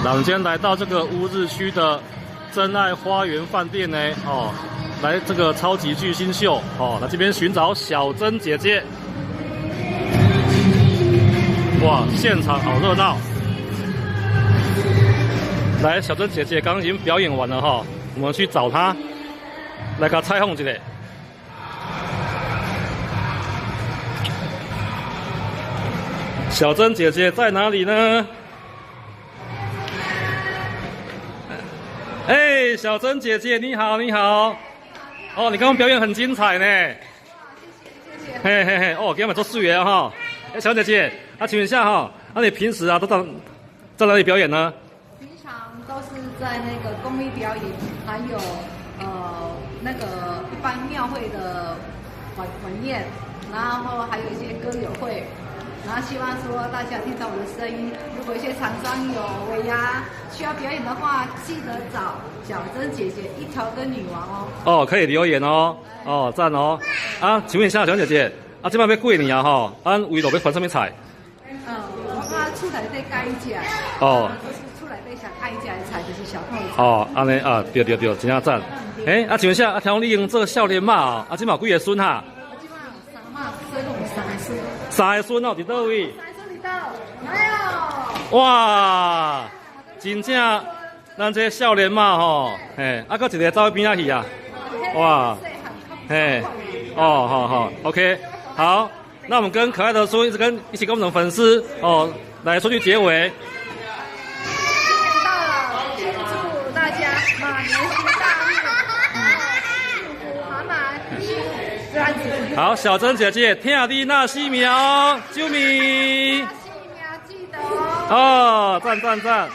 那我們今天來到這個烏日區的真愛花園飯店呢，哦，來這個超級巨星秀，哦，來這邊尋找小珍姐姐。哇，現場好熱鬧！來，小珍姐姐剛剛已經表演完了哈，我們去找她，來共採訪一下。小珍姐姐在哪裡呢？哎，小珍姐姐你好，你好。哦，你剛剛表演很精彩呢。謝謝謝謝。嘿嘿嘿，哦，今日做水的哈。哎，小姐姐，啊，請問一下哈，那你平時啊都在哪裡表演呢？平常都是在那個公益表演，還有那個一般廟會的晚宴，然後還有一些歌友會。然後希望說大家聽到我的聲音，如果一些廠商有尾牙需要表演的話，記得找小珍姐姐一條根女王哦。哦，可以留言哦，哦，讚哦。啊，請問一下小姐姐，啊，這擺欲過年啊吼，啊，圍爐欲還啥物菜？我較厝內底佮意食。哦。都是厝內底上愛食的菜，就是小泡菜。哦，按呢啊，對對對，真正讚。欸，啊，請問一下，啊，聽講你已經做少年媽哦，啊，這馬有幾個孫哈？我這馬有三媽，所以講有三個孫。三個孫哦，佇佗位？三個孫佇佗？哎喲。哇，真正，咱這少年媽吼，嘿，啊，閣一个走去邊仔去啊？哇，嘿，哦，好好，OK，好，那我們跟可愛的孫一直跟一起跟我們的粉絲哦來說句結尾。新年到了，先祝大家馬年行大運，幸福滿滿，這樣子。好，小珍姐姐，疼你若死命哦，啾咪。死命記得哦。哦，讚讚讚。